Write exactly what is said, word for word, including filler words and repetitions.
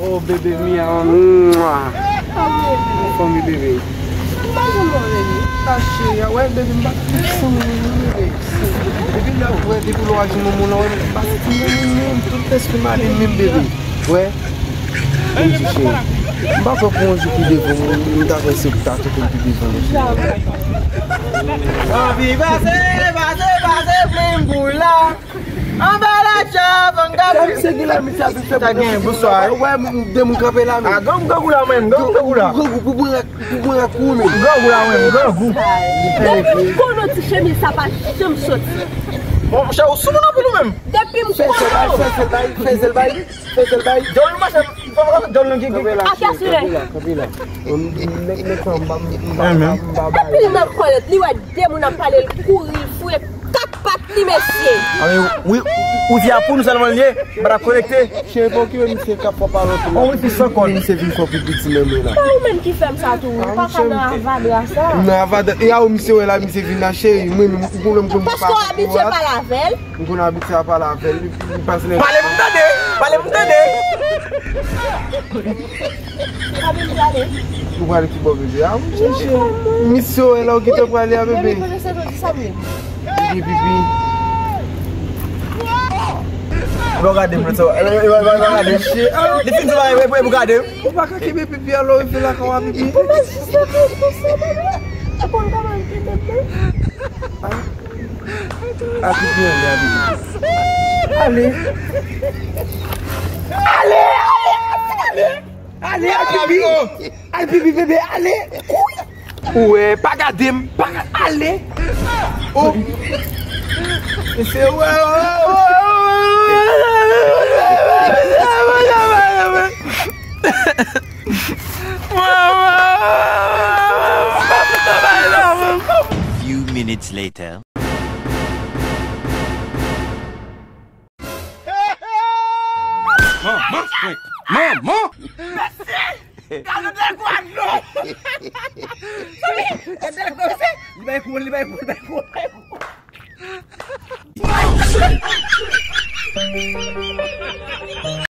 Oh, bebe Mia, mwa. Fanmi bebe. M pa janm wè bebe. Ah, cheri, wè bebe, m pa fanmi bebe. Depi lè, wè, depi lè w a jwenn moun, wè, m pa santi menm, menm, tout lespri m ale menm bebe. Wè. M di cheri. M pa kwè pou yon jou ki devan mwen, m ta kwè se pou ta tou konn ki devan mwen. Anvi pase, pase, pase, plim pou la. Anba la chap, anba. Sa misye gen la, misye ap fè. Ta gen, bonswa. Wè, m, de moun kanpe la, men. Ah, grangou, grangou la, men. Grangou, grangou la. Grangou, pou mwen, pou mwen, pou mwen. Grangou la, men. Grangou. Depi m konnen ti chemiz sa pa janm soti. Bon, monchè, ou sou moun anpil ou menm. Depi m konnen. Fè sèl bay, fè sèl bay, fè sèl bay, fè sèl bay. John, monchè, fò, fò, John, ki, ki. Kanpe la, kanpe la, kanpe la. Nèg, nèg sa, m pa, m pa, m pa, m pa bay. Anpil nan kòlèt, li wè de moun ap pale, l kouri, l fouye kat pat li, mesye. Ah, men, wi, ou di a pou nou sèlman l ye, m pa t ap konekte. Cheri, pa okipe misye k ap fè pale anpil. On wifi san kòd. Misye vin fè pi piti nan men la. Pa ou menm ki fè m sa tou, ou pa ka nan avadra sa. Nan avadra, e a ou misye wè la, misye vin la, cheri, mwen menm, ou konnen m konn pa. Paske w abitye pale avè l. M konn abitye a pale avè l, li, li pase nan. Pale pou m tande! Pale pou m tande! Ou prale ki bò bebe a? Misye, misye, wè la ou gentan prale a bebe. Li gen pipi. Ou pa gade m, lòt sa, ou pa gade m. Li fin di bagay, epi ou gade m. Ou pa ka kenbe pipi a, lè w rive lakay ou a pipi. Ou pa jis la fè konsa, bebe. Ou konn kòman l kite m, non? A pipi, ale, a pipi. Ale. Ale, ale, ale, ale. Ale, al pipi. Al pipi, bebe, ale. Kouri. Ou wè, pa gade m, pa gade, ale. Oh. Se wè, wè, wè. Few minutes later. Manman, manman. Mesye, gade dègwa dlo. Gade dègwa, mesye. Li bay kou, li bay kou, li bay kou, li bay kou.